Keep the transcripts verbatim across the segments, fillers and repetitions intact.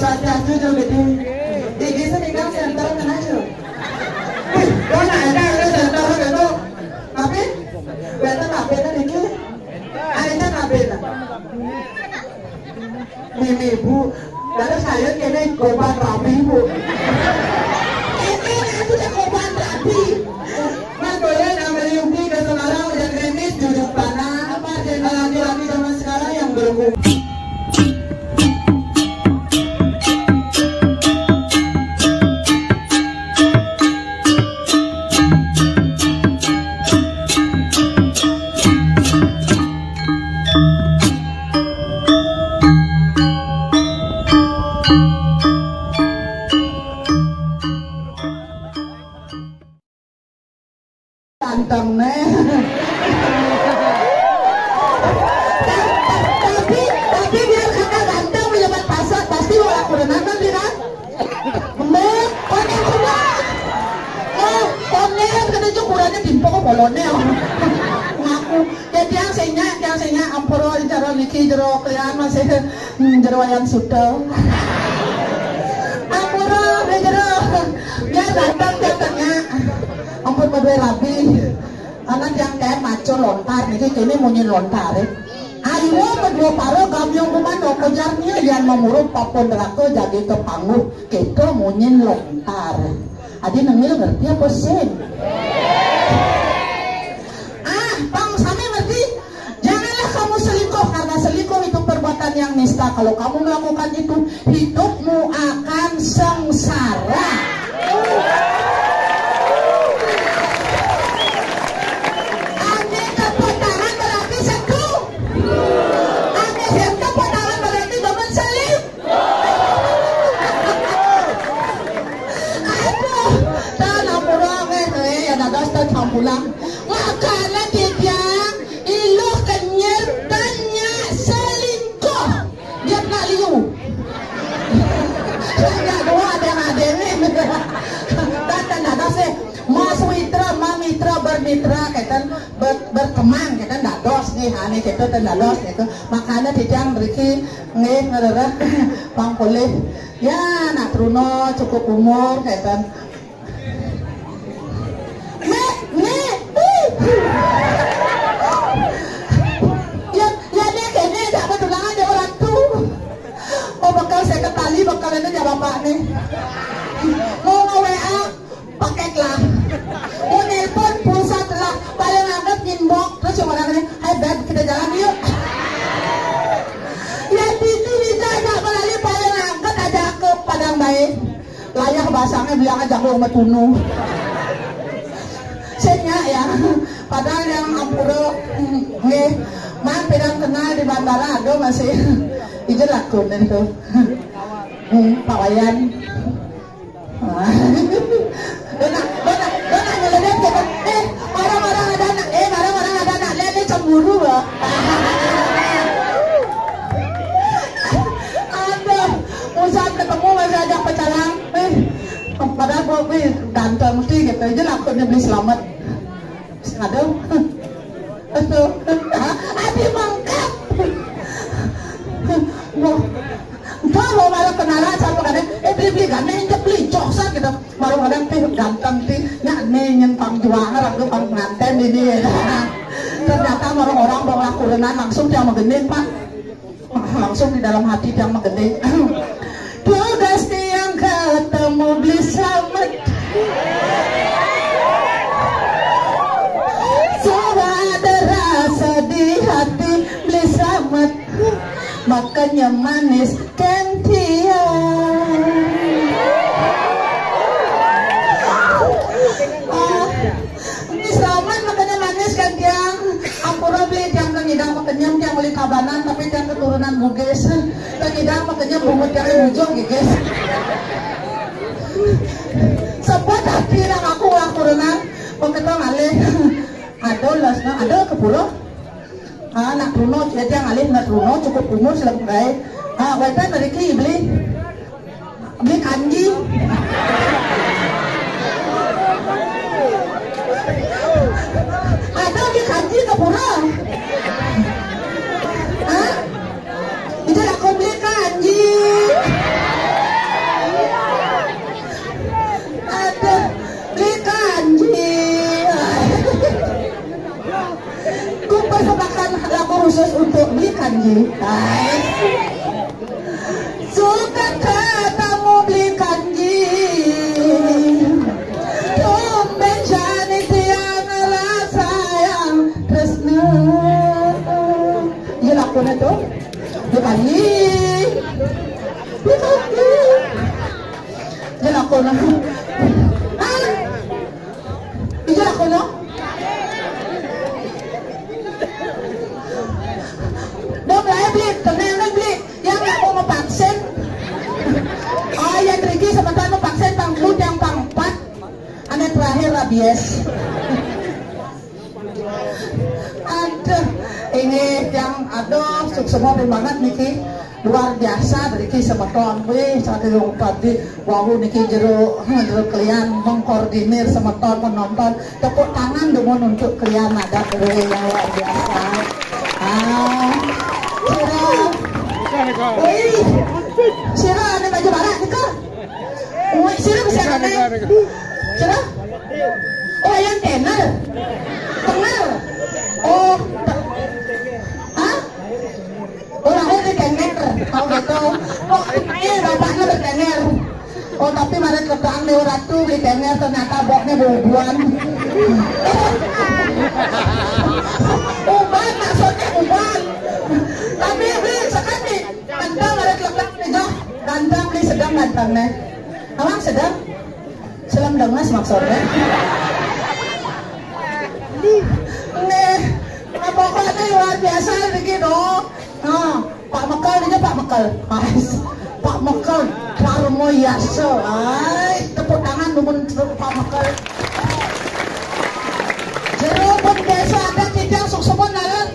Saja jujur gitu. Iki sing ingkang center kena aja. Wih, kok nak ada ada center gitu. Tapi bener apa bener iki? Ada apa bener? Mimi, Bu. Lalu saya kena korban rapi, Bu. Ini aku udah korban rapi. Mas Boyan sama Yuki ke Semarang udah krimis, duduk tanah. Apa ada laki-laki zaman sekarang yang berhubung? Ganteng nih. Tapi tapi biar kakak ganteng, punya pasar pasti wala kurang kan, tidak? Mbak, konek coba. Oh, konek kena cukurannya timpok kolonel. Ngaku. Ya tiang senya, tiang senya ampura jero niki jero kalian masih, hmm, jero wayang suda. Ampura jero. Biar ganteng gantengnya. Ampun madue rabi. Anak yang kayak maco lontar niki kene munyi lontar. Ayo kedua para gamyong kumano kejarnya yang memurup papun neraka jadi kepangguh. Kita munyin lontar. Adi nengil ngerti apa sih? Ah, pang sami ngerti. Janganlah kamu selingkuh, karena selingkuh itu perbuatan yang nista. Kalau kamu melakukan itu, hidupmu akan sengsara. Ane tepuk tangan berarti setuju. Ane sem tepuk tangan berarti demen selingkuh. Aduh, tan ampura weh, eh, ya dados tan sampulang. Makane titiang iluh kenyir tanya selingkuh. Dia kena liu. Sejak dua ada yang ada ni. Tan dados eh. Mas Witra, Mang Mitra, bermitra, kaitan ber, berteman, kaitan dados nih, ane kita tan dados gitu. Makanya titiang mriki nggih ngrereh pang polih. Ya, nak truna cukup umur, kaitan. Nek, nek, uh. Ya, ya nek, nek, jak betulangan ya orang tu. Oh, bekal saya ketali, bekal ini ya bapak nih. Mau nge-W A, paket lah. Mau nelpon, pulsa telah. Paling anget inbox, terus yang orangnya, "Hai, Beb, kita jalan yuk." Ya, Titi bisa ajak berlari, paling anget aja ke Padang Bae. Layah basangnya bilang aja aku sama Tunu. Senya ya. Padahal yang ampura, nggih, man pirang kenal di bandara, aduh, masih. Ijel lakun itu. Hmm, Pak Wayan. Dona, dona, dona nyeledet gitu. Eh, orang-orang ada anak, eh, orang-orang ada anak, lihat dia cemburu loh. Aduh, usah ketemu masih ajak pacaran. Eh, padahal gue, gue ganteng mesti gitu aja lakunya beli selamat. Aduh. Aduh. Adi mangkat. Wah. Entah mau malah kenalan sama kadang, eh, beli-beli gane, injek beli joksan gitu. Baru kadang teh ganteng teh, nyak ne nyen pang juang, orang tuh pang pengantin ini ya. Ternyata orang-orang bawa kurenan langsung dia magending, Pak. Langsung di dalam hati dia magending. Tugas yang ketemu beli selamat. Sudah ada rasa di hati beli selamat. Makanya manis kentian. Ah, ini selamat makanya manis kentian. Ampura beli tiang kengidang makenyem tiang beli kabanan tapi tiang keturunan Bugis. Kengidang makenyem bungut tiang bujung gigis. Sebut hati nang aku lah kurenan. Mau ketong alih. Ada las, nah, ada ke pura. Ah, nak truna, jadi yang alih nak truna cukup umur sila penggai. Ah, waitan dari ki beli. Beli kanji. Ada beli kanji ke pura. Hah? Itu aku beli kanji. Katamu beli kanji. Tumben jani tiang rasa yang tresna. Iya lakona to. Iya kanji. Iya kanji. Iya lakona. Ah. Iya lakona. Dong, lah, beli, tenang, beli. Yang nak mau mapaksen. Oh, yang riki semeton mapaksen pang flu yang pang empat. Ane terakhir rabies. Aduh, ini yang, aduh, suksma banget niki. Luar biasa riki semeton. Wih, satu yang tadi, wau niki jero, jero kalian mengkoordinir semeton menonton. Tepuk tangan dumun untuk kalian, ada yang luar biasa. Ah, sira. Wih, sira ada baju barat kita. Wih, sira bisa ada. Sira? Oh, yang tenar. Tenar. Oh, hah? Oh, lahir di Tenger. Tahu gitu. Oh, iya, bapaknya bertenger. Oh, tapi mari kebetulan Dewa Ratu beli tenger, ternyata boknya bubuan. Uban, maksudnya uban. Tapi beli sekali. Ganteng, mari kebetulan nih, Joh. Ganteng, beli sedang ganteng nih. Awang sedang? Selam denges maksudnya. Nih, pokoknya luar biasa begitu. Nah, Pak Mekel ini Pak Mekel. Ais, Pak Mekel, Darmo Yasa. Ai, tepuk tangan dumun untuk Pak Mekel. Jero pun desa ada tidak suksma dalam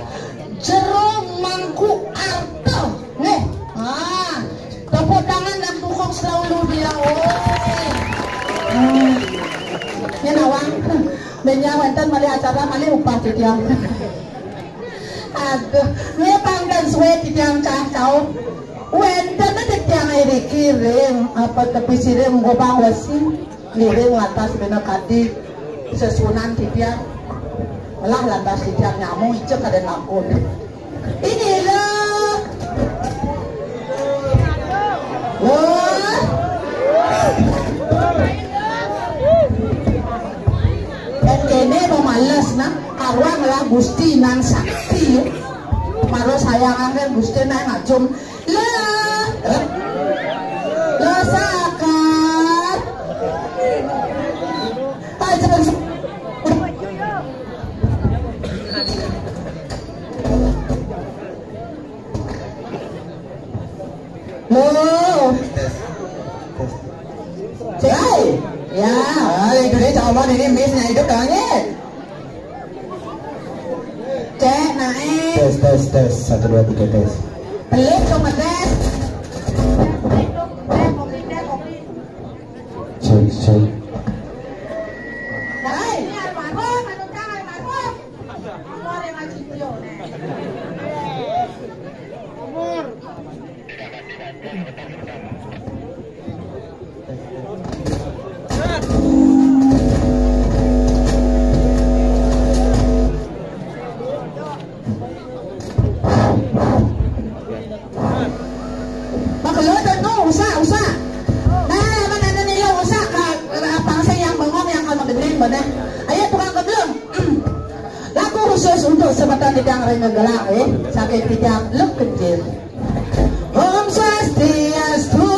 jero mangku arta. Nih, ah, tepuk tangan dan dukung selalu dia. Oh. Hmm. Ini nawang. Benya wenten malih acara malih upah titiang. Aduh, nggih pangken suwe titiang cah cau. Wenten titiang iriki ring apa tepi sirih gobang wesi. Ngiring lantas bena kadi sesuunan titiang. Melah lantas titiang nyamung icek kada lakun. Ini lo. Lo. Dan kene mau males nah, karuan lah Gusti nan sakti. Maro sayangan kan Gusti nan ngajum. Lo. Lo sakar. Ayo cepet. Lo. Cek. Ya. Ah, yang gede calon ini Miss nya hidup kan ya? Cek naik. Tes, tes, tes. Satu, dua, tiga, tes. Pelit dong, tes. Cek, cek. Hai. Ini almarhum, anu, Kang, almarhum. Umur yang ngaji beliau, nih. Umur. Makelod no, usa, usa. Nah, lamun anu nilo usa ka, ka pangsa yang bengong yang kalau magedeling bener. Ayo tukang keblung. Lagu khusus untuk semeton titiang ring gegelang, eh. Sakit titiang luk kencil. Om Swastiastu,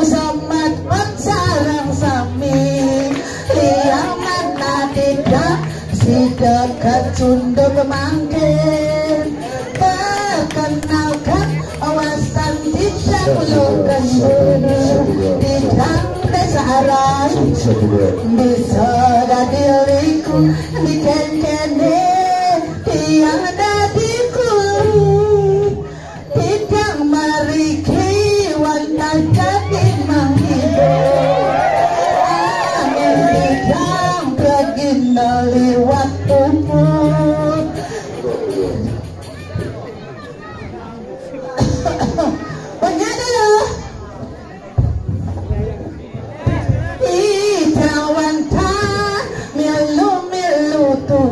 semeton sareng sami. Tiang manah titiang sida kecunduk mangkin. Perkenalkan, wastan titiang Luh Kendul, titiang Desa Aran. Bisa dadi liku, dikengkene tiang dadi kuli. Titiang mariki wantah dadi manghibur. Angin titiang pragina liwat umur. Penyada loh. Ida wantah milu-milu tu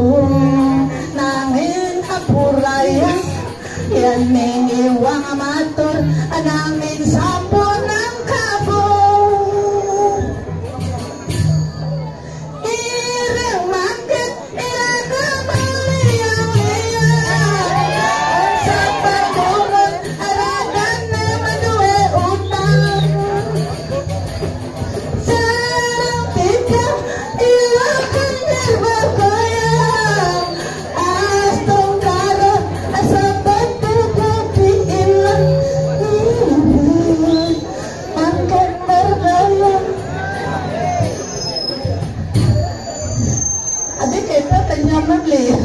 Adik kita kenyang beli.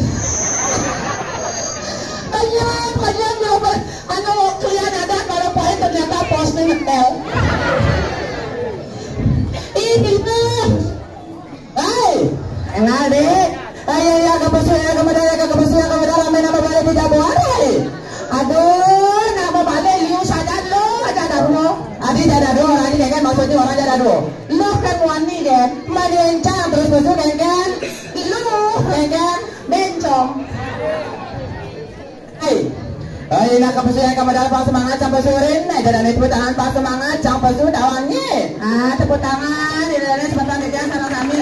Kenyang, kenyang nyoba. Anu, kalian ada kalau poin ternyata posnya ngetel. Ini tuh. Hei, enggak, Dek. Ayo ya, ke pesu ya, ke medal ya, ke pesu ya, ke medal, rame nama balik di Jaboan, hei. Aduh, nama balik liu saja lo, aja dah lo. Adi dah dah dua orang ini kan, maksudnya orang aja dah dua. Lo kan wani kan, maju encang terus pesu kan, kan. Lo kan, kan, bencong. Hai. Hai, nak ke pesu yang kamu dalam pas semangat sampai sore. Nah, jalan tepuk tangan pas semangat sampai sudah wangi. Ah, tepuk tangan, di dalam sebentar kerja sama kami.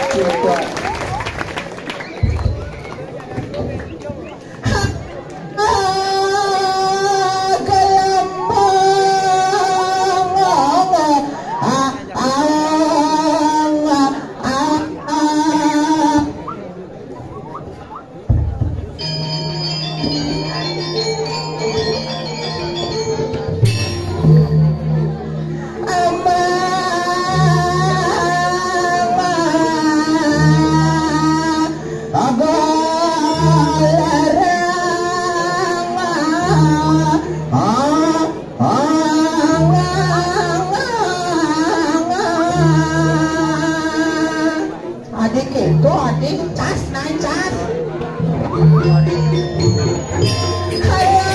Cukup. Ah, gelembang. Ah, ah, ah, ah. Adik itu, adik, cas, naik cas. Ayo.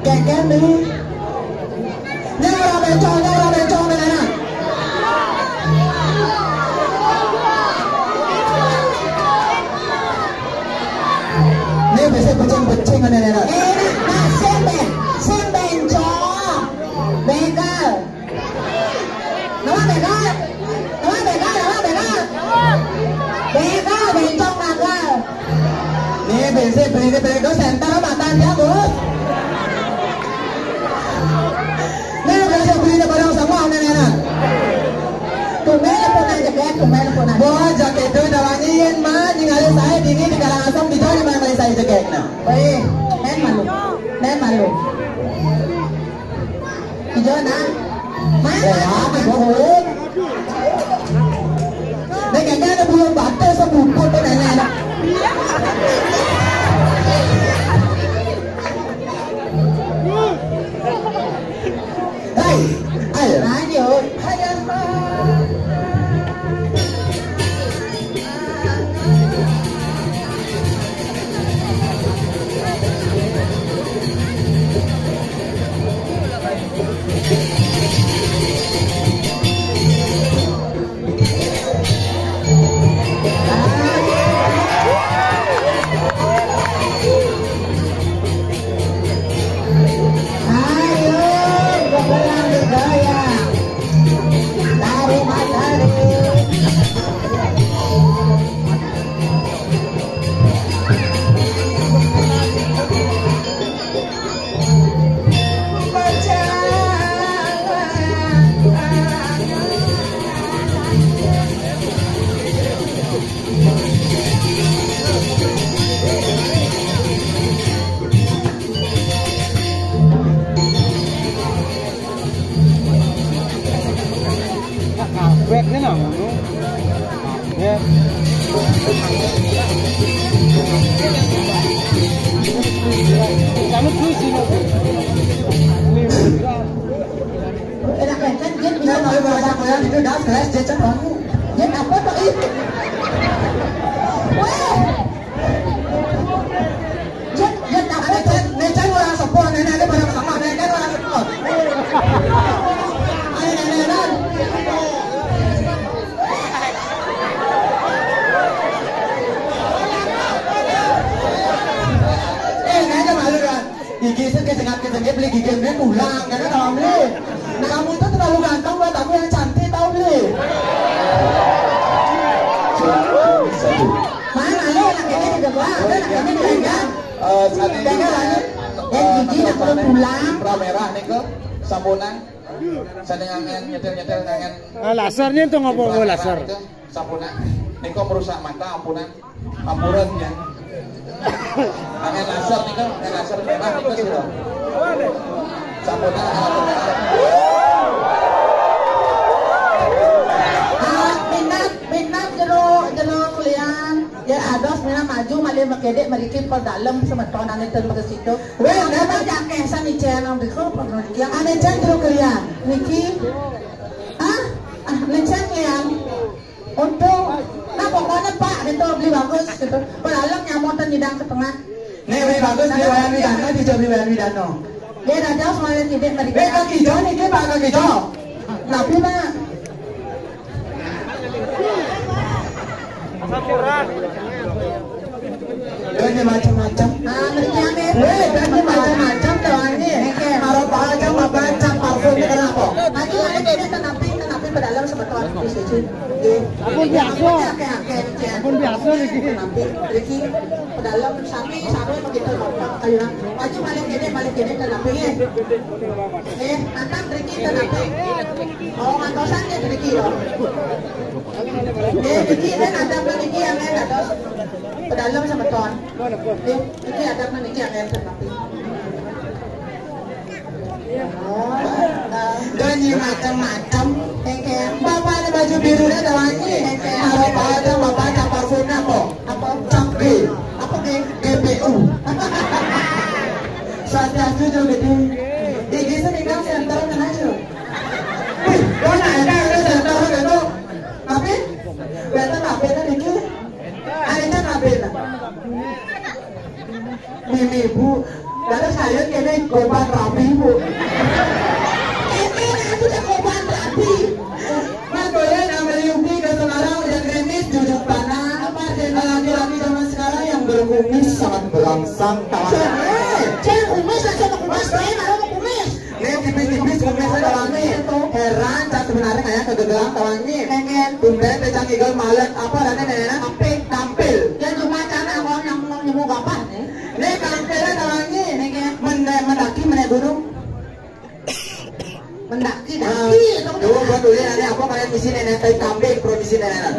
Kèn-kèn ni. Ni orang bencong, ni orang bencong ni, ni, ni. Ni bisi pecing-pecing ni, ni, ni. Eh, nak, nak, sing ben-, sing bencong. Begal. Nama begal? Nama begal? Nama begal? Begal, bencong nakal. Ni bisi beli ni beli tu center mata dia, Bos. Ni bisi beli ni barang sama ni, ni, ni. Tumben pun aja, Beb, tumben pun aja. Bos, jaket tu dah wangi, yen mah, ni ngalih saya dini di Karangasem, di jauh ni mah ngalih saya jaket, nah. Weh, nen malu. Nen malu. Ijo, nah. Mana? Wah, ijo, oh. Nek kagak ada bulu batas, sebuput tuh nenek, nah. Hei, ayo. Lanjut. Ayo. Ayo, berperang bergaya. Tarik matahari. Kampret ni lah, ngono. Kampret. Kamu terus sini. Enak kan, kan dia bisa malu bahasa Korea itu dah kelas dia cakap. Dia apa tuh itu? Weh. Jen, jen, apa, jen? Nih, jen orang sepuh, nenek ada barang sama, nenek kan orang sepuh. Ayo, nenek, nenek. Mana lo anak ini dijaga, ada anak ini dijaga. Eh, sané. Jaga lagi. Eh, gigi nak perlu pulang. Merah nih kok, sampunang. Sané ngangen nyetel-nyetel ngangen. Ah, lasernya tuh nggak bawa laser. Sampunang. Nih kok merusak mata, ampunan. Ampunan ya. Angin laser nih kok, angin laser merah nih kok, gitu. Sampunang. Ah, minat, minat jero, jero kuliah. Ya, ados mina maju malih makedék mriki padalem semeton ané ten makesitu. Wéh, napa jakeh sami cén nang mriko, apa mriki? Ané cén jero kuliah. Niki. Ah, ah, ané cén kuliah. Untuk, nah, pokoknya Pak, gitu, beli bagus, gitu. Padalem nyamuk ten nyidang ke tengah. Nih, beli bagus, beli Wayan Widana, dijak beli Wayan Widana. Dia ada jauh, semuanya tidak mriki. Eh, Kang Ijo niki, Pak, Kang Ijo. Napi, Pak? Banyak macam-macam. Ah, mriki amin. Wéh, banyak macam-macam doangnya. Oke. Karo Pak Ajang, Bapak Ajang, parfumnya kenapa? Maju, ayo, kita napi, kita napi padalem semeton. Di sini. Oke. Ampun biasa. Oke, oke, oke. Ampun biasa niki. Napi, mriki padalem sami, sami begitu, Bapak. Ayo, maju, malih kéné, malih kéné, kita napi, ya. Eh, mantap, mriki, kita napi. Oh, ngantosan ya, mriki, loh. Eh, niki, ini ada apa niki yang ada, terus? Padalem semeton. Nggih, niki ada meniki angin tetapi. Oh, banyak macam-macam. Oke. Bapak ada baju birunya ada wangi. Oke. Kalau Pak ada, Bapak ada parfumnya apa? Apa? Cap G. Apa G? G P U. Swastiastu, Jero Gedé. Iki sing megang senter kena, Jero. Wih, kok nak ada senter gitu? Tapi, bener apa tadi itu? Ayo, kan apa? Mimi, Bu. Kalau saya kena goban rabi, Bu. Ini aku tak goban rabi. Mas, boleh nama Yuki ke Semarang, udah gerimis, duduk panas. Apa sih? Laki-laki zaman sekarang yang berkumis sangat berangsang, kawan. Cek kumis, langsung kumis, saya mau kumis. Nih, tipis-tipis kumisnya kawangi. Heran, cak sebenarnya kayak kegegelan kawangi. Pengen. Tumben teh cak ngigel malet. Apa adanya, Nena? Tampil. Tampil. Ya, cuma cara orang yang mau nyembuh bapak nih. Nih, tampilnya kawangi. Pengen. Mende-, mendaki, menaik gunung. Mendaki, daki. Nah, coba buat ulian, ada apa kalian di sini, Nena? Tai kambing, pro di sini, Nena.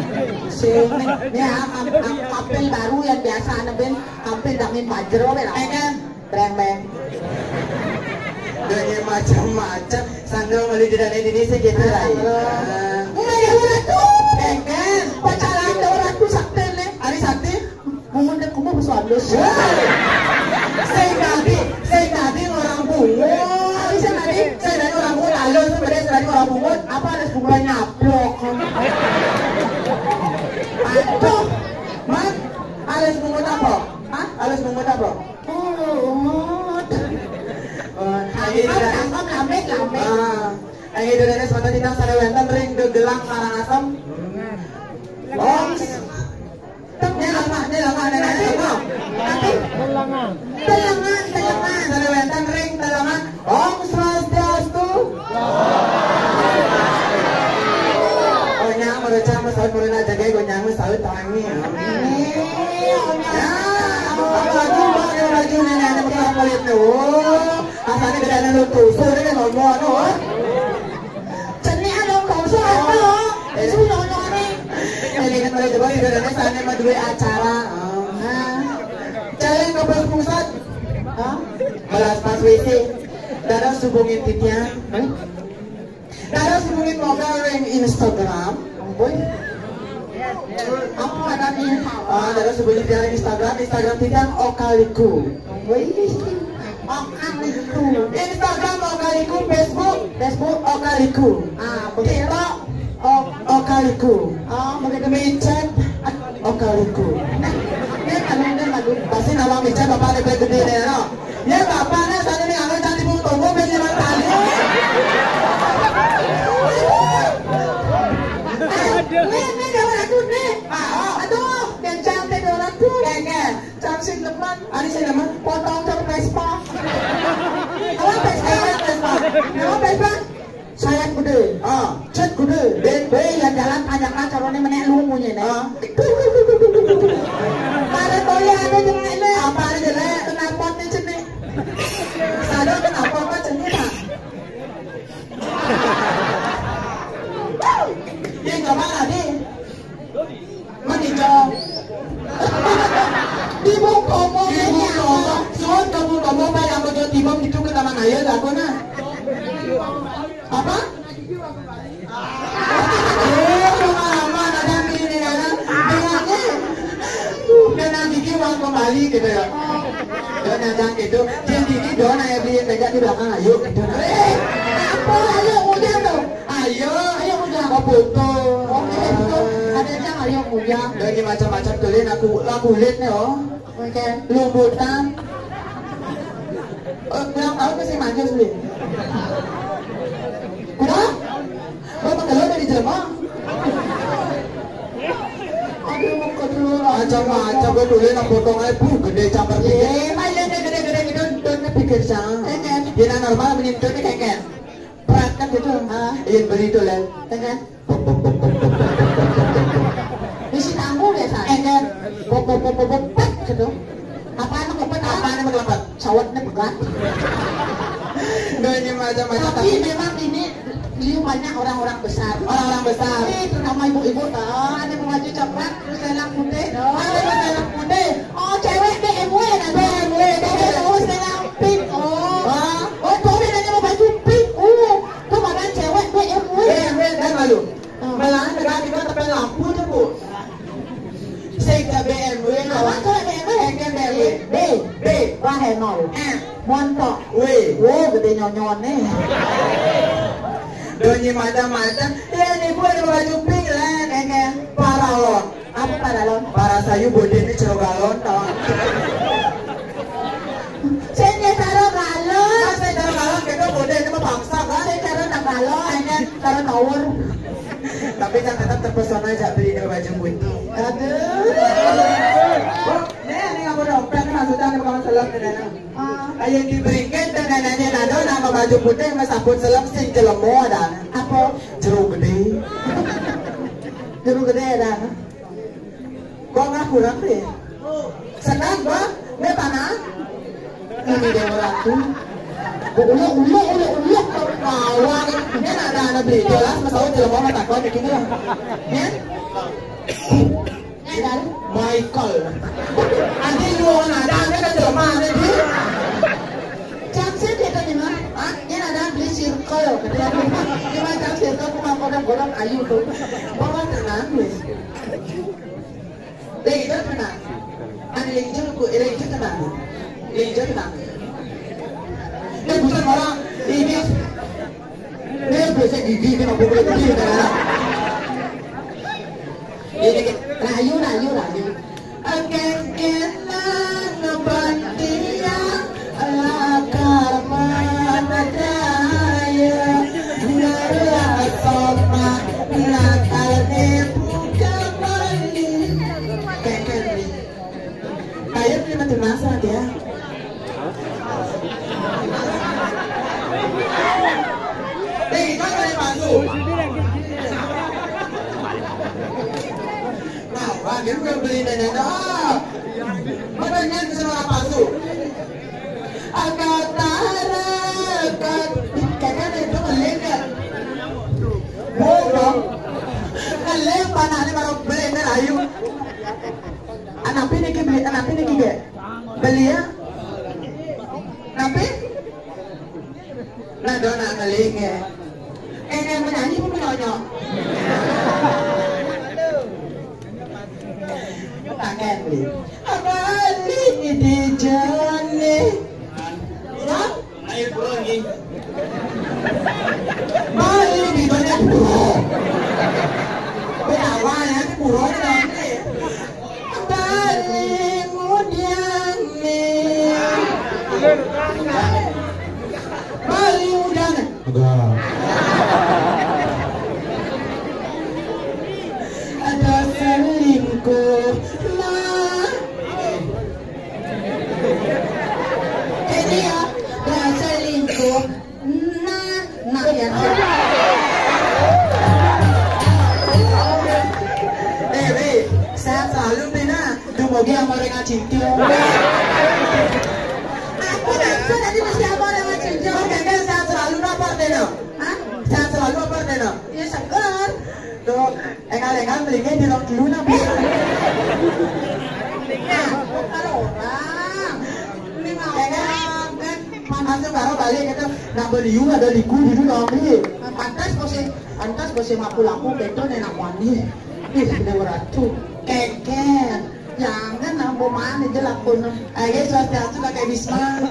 Sini, nih, am-, am-, am-, tampil baru yang biasa, ada ben, tampil dangin bajero, ya. Pengen. Breng, breng. Banyak macam-macam. Sandal meli di dalam Indonesia gitu lah. Mulai orang tuh. Pengen. Pacaran orang tuh sakti nih. Ari sakti. Bungut dan kumuh bersuandus. Wah. Saya tadi, saya tadi orang bungut. Ari saya tadi, saya tadi orang bungut. Lalu sebenarnya saya tadi orang bungut. Apa ada bungut nyaplok? Aduh. Man, alis bungut apa? Hah? Alis bungut apa? Bungut. Oh, ayo, cakep, cakep, lambek, lambek. Ah, ayo, dene sebentar kita sadaya wonten ring gegelang Karangasem. Wong. Tek, ini lama, ini lama, ini lama. Tapi, Telengan. Telengan, Telengan. Sadaya wonten ring Telengan. Om Swastiastu. Oh, nyang merecah, mesaut, merena jagai, gue nyang mesaut, tangi. Ya, apalagi mbak yang lagi nenek-nenek pulang kulit nih. Oh, asalnya gede anak lu tuh, sudah deh ngomong, oh. Cenik anu kosong apa? Sudah ngomong nih. Ini kan mereka coba tidak ada sana mah dua acara. Nah, jalan ke pusat. Hah? Belas pas W C. Dados hubungin titiang. Dados hubungin Moga ring Instagram. Ampun. Apa ada di Ah, dados hubungin titiang ring Instagram, Instagram titiang Okaliku. Ampun. Okaliku. Instagram Okaliku, Facebook, Facebook Okaliku. Ah, begitu. TikTok O-, Okaliku. Oh, begitu. WeChat Okaliku. Nah, ini kalau udah lagu. Pasti nama WeChat Bapak ada gede deh, no? Ya, Bapak, nah, sana nih, anu, cantik, bu, tunggu, beli lima kali. Eh, nih, nih, dua ratus, nih. Ah, oh. Aduh, yang cantik dua ratus. Kayak, kayak. Cang sing demen. Ani sing demen. Potong cang Vespa. Apa Vespa? Vespa. Apa Vespa? Sayap gede. Ah. Cet gede. Be, be, yang jalan tanjakan carone menek lu munyi, nih. Ah. Apa ada jelek? Kenapa nih jenik? Sadar kenapa apa jenik, Pak? Yang coba tadi. Mati, Cong. Di Bung Tomo. Di Bung Tomo. Suwun ke Bung Tomo, Pak, yang kerja timbang gitu ke Taman Air, jago, nah. Apa? Oh, pengalaman ada di ini, ya, kan? Bilangnya, dan gigi uang kembali gitu ya. Dan yang gitu, dia gigi doang, ayo beli meja di belakang, ayo gitu. Eh, apa? Ayo, udah tuh. Ayo, ayo, udah. Mau foto. Oke, itu. Ada yang ayo, udah. Dari macam-macam tuh, Lin, aku, aku lihat nih, oh. Oke. Lumbutan. Eh, ulang tahun masih manjus, Lin. Kuda? Oh, makan dari jelema. Aduh, kok dulu lah. Macam-macam, gue dulu yang potong aja, bu, gede campur pikir. Eh, mah iya, gede-gede gitu, dona pikir, sang. Eh, kan? Ya, nah, normal, mending dona kayak, kayak. Berat kan gitu. Ah. Iya, beli itu, Lel. Eh, kan? Bisi tangguh biasa. Eh, kan? Pop, pop, pop, pop, pop, pop, gitu. Apaan yang kepet? Apaan yang kepet? Sawatnya pegat. Doanya macam-macam. Tapi memang ini beliau banyak orang-orang besar. Orang-orang besar. Ini terutama ibu-ibu, ah, ada baju coklat, terus celana putih. Oh. Ada celana putih. Oh, cewek B M W nanti. B M W, B M W. Oh, celana pink. Oh. Ah. Oh, tuh dia nanya mau baju pink. Oh, tuh mana cewek B M W. B M W, dan malu. Ah. Malahan negara kita tepen lampu tuh, Bu. Sing ke B M W, apa tuh B M W? Engken B M W. B. B. Wah, Henol. M. Montok. W. Wo, gede nyonyone. Donyi mata-mata. Ya, ini gue ada baju pink lah, engken. Paralon. Apa paralon? Para sayu bodi ini cero galon, tau. Saya caro galon. Mas, saya caro galon, kita bodi ini mah bangsa, kan? Saya caro tak galon, hanya caro tower. Tapi kan tetap terpesona aja beli dua baju putih. Aduh. Oh, nih, ini nggak mau dompet, nih, maksudnya, nih, kalau seleb, nih, nih. Ah. Ayo diberikan dengan nanya nado nama baju putih, mas sabut seleb, sing jelemo ada. Apa? Jeruk gede. Jeruk gede ada. Kok nggak kurang deh? Senang, Bang. Ini tanah. Ini Dewa Ratu. Uluk, uluk, uluk, uluk. Kawan. Ini ada anak beli. Jelas, mas tahu jelema mah takon gitu lah. Ya? Ini kan? Michael. Nanti lu orang ada, ada kan jelema, ada di. Cang sih kita nih, Mas. Hah? Ini ada beli circle. Dia cang circle, aku mau kodok-kodok ayu tuh. Bawa tenang, wis. Lagi itu tenang. Ada lagi itu, lagi itu tenang. Lagi itu tenang. Ini bukan orang. Ini, ini biasa gigi, ini nggak boleh gigi, ya. Ini, rayu, rayu, rayu. Agak kena ngebantia, lakar mana daya. Ngerasa mah, lakar dibuka balik. Kayak, kayak, kayak ini mati masa dia. Eh, kita ada yang masuk. Nah, wah, dia udah beli nenek. Ah, mana yang bisa orang masuk? Agak tara, agak, kayaknya itu ngeling ya. Bodoh. Ngeling, panahnya baru beli, ayo. Anapi niki beli, anapi niki ge. Beli ya. Napi? Nah, dona ngeling ya. Eh, yang menyanyi pun menyonyo. Pakai beli. Bali di jone. Hah? Ayo pulang nih. Bali di jone, bro. Berapa ya, bro, nanti? Bali mudian nih. Bali mudian. Enggak. Ada selingkuh. Nah. Ini ya, ada selingkuh. Nah, nah ya. Eh, Wi, sehat selalu, Pina. Cuma Dia mau dengan cinta. Aku langsung tadi mesti apa dengan cinta? Oke, kan sehat selalu, no, Pak Teno? Hah? Sehat selalu, Pak Teno? Ya, seger. Tuh, engal-engal melingnya di rok dulu, no, Bu. Nah, kalau orang, ini mau kan, langsung baru balik gitu. Nak beli ada liku dulu, no, beli. Pantas kok sih, pantas kok sih, aku laku betul nih, nak wani. Ih, Dewa Ratu. Kengken. Jangan, ambo mana je lakuno. Ayo, swastiastu, Kakek Bisma.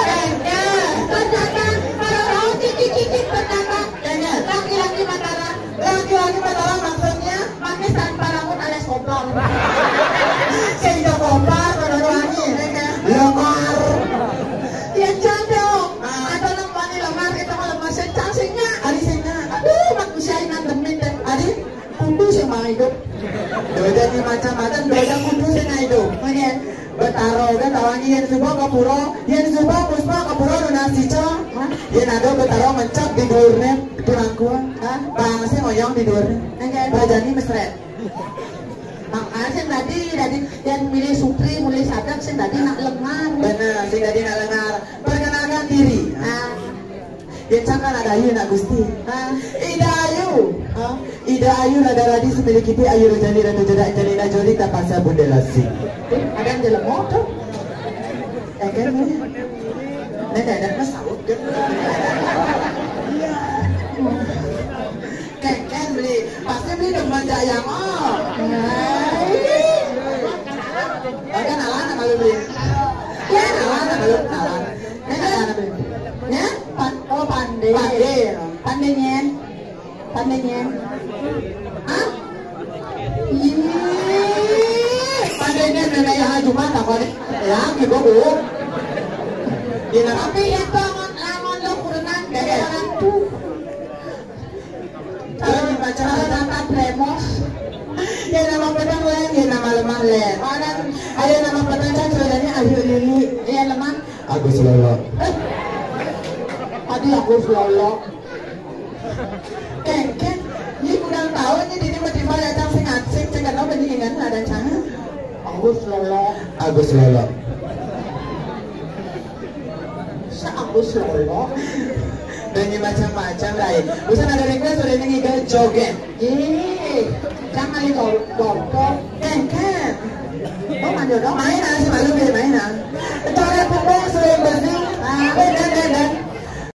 Kengken. Pendaka, kalau mau cicit-cicit pendaka. Kengken. Laki-laki Mataram. Laki-laki Mataram maksudnya? Manis tanpa rambut alias koplang. Sehingga kopar, kalau wangi. Kengken. Lekar. Ya, cantik, Om. Ah. Ada nang wani lemar, kita mah lemar sing cang sing nyak. Ari sing nyak. Aduh, manusia ini nandemin deh. Ari, kudu sing mau hidup. Doja ni macam-macam, doja kudu sing mau hidup. Oke. Betaro kan tawangi yang suba ke pura, yang suba puspa ke pura nunas ica. Hah? Yang ada betaro mencak di durne, turangku. Hah? Bang sing ngoyong di durne. Oke. Bajani mesret. Makanya sing tadi, tadi yang milih sutri, milih sadap, sing tadi nak lengar. Benar, sing tadi nak lengar. Perkenalkan diri. Ah. Yang cakap nak dayu, nak gusti. Ah. Ida Ayu. Ah. Ida Ayu, Rada Radi, Semili Kipi, Ayu Rojali, Ratu Jodak, Angelina Jolie, tak pasal Bunda Lasi. Eh, ada yang jelema tu. Eh, kan ni. Nenek, nenek, saut kan. Kengken beli, pasti beli demen jayang, oh. Oke, kenalan sama lu beli. Ya, kenalan sama lu, kenalan. Ini kenalan beli. Ya, pan, oh, pandai. Pandai. Pandai nyen. Pandai nyen. Hah? Ih, pandai nyen nenek yang Jumat apa nih? Ya, gitu, Bu. Gila. Tapi itu aman, aman lo kurenan dari orang tuh. Kalau dibaca kata Premos, ya nama pedang lain, ya nama lemah lain. Orang, ada nama pedang kan sebenarnya Ayu Lili, ya lemah. Agus Lolo. Adi Agus Lolo. Kengken, ni kurang tahu ni, ini motifal ya cang sing asing, cek kenapa ni ingat ada cang. Agus Lolo. Agus Lolo. Sa Agus Lolo. Dan ni macam-macam lain. Bukan ada request, ada yang ngiga joget. Ih, jangan itu, Bobo. Kengken. Oh, manjodoh. Main ah, si malu dia main ah. Coret punggung, sering bersih.